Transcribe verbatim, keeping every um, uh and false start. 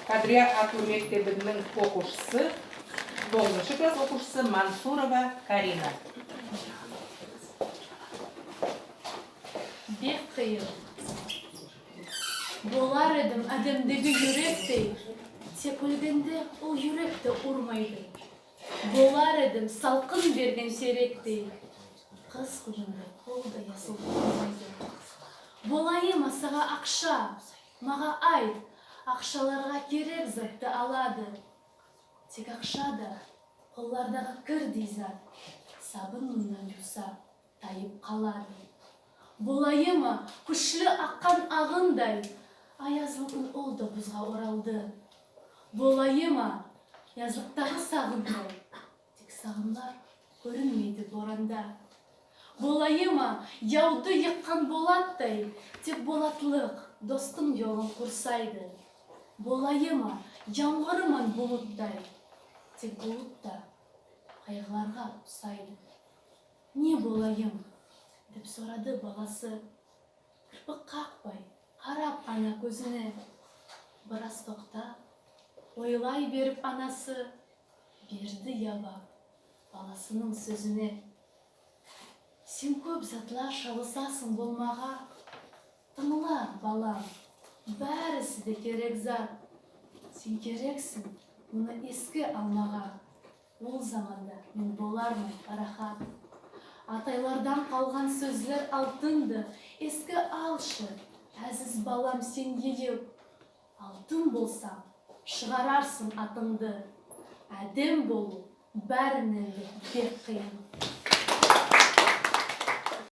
Кадрият атлы мектебининъ окувшысы, тогызыншы класс окувшысы Мансурова Карина. Бек кыйын. Болар эдим аьдемдеги юректей, тек оьлгенде ол юрек те урмайды. Болар эдим салкын берген теректей, кыс куьнинде ол да ясыл турмайды. Болайым ма сага акша, мага айт, акшаларга керек затты алады. Тек акша да коллардагы кирдей зат, сабын муннан ювса, тайып калады. Болайым ма куьшли аккан агындай, аязлы куьн ол да бузга оралды. Болайым ма язлыктагы сагымдай, тек сагымлар коьринмейди боранда. Болайым ма явды йыккан болаттай, тек болатлык достынъ йолын курсайды. Болайым ма ямгыры ман булыттай, тек булыт та кайгыларга усайды. Не болайым? Деп сорады баласы, кирпик какпай карап ана коьзине. Бираз токтап, ойлай берип анасы, берди явап баласынынъ соьзине. Сен коьп затлар шалысасынъ болмага. Тынъла, балам, баьриси де керек зат. Сен керексинъ муны эске алмага. Ол заманда мен боларман парахат. Атайлардан калган соьзлер алтынды, эске алшы, аьзиз балам, сен йыйып. Алтын болсанъ, шыгарарсынъ атынъды. Аьдем болув баьриннен де бек кыйын.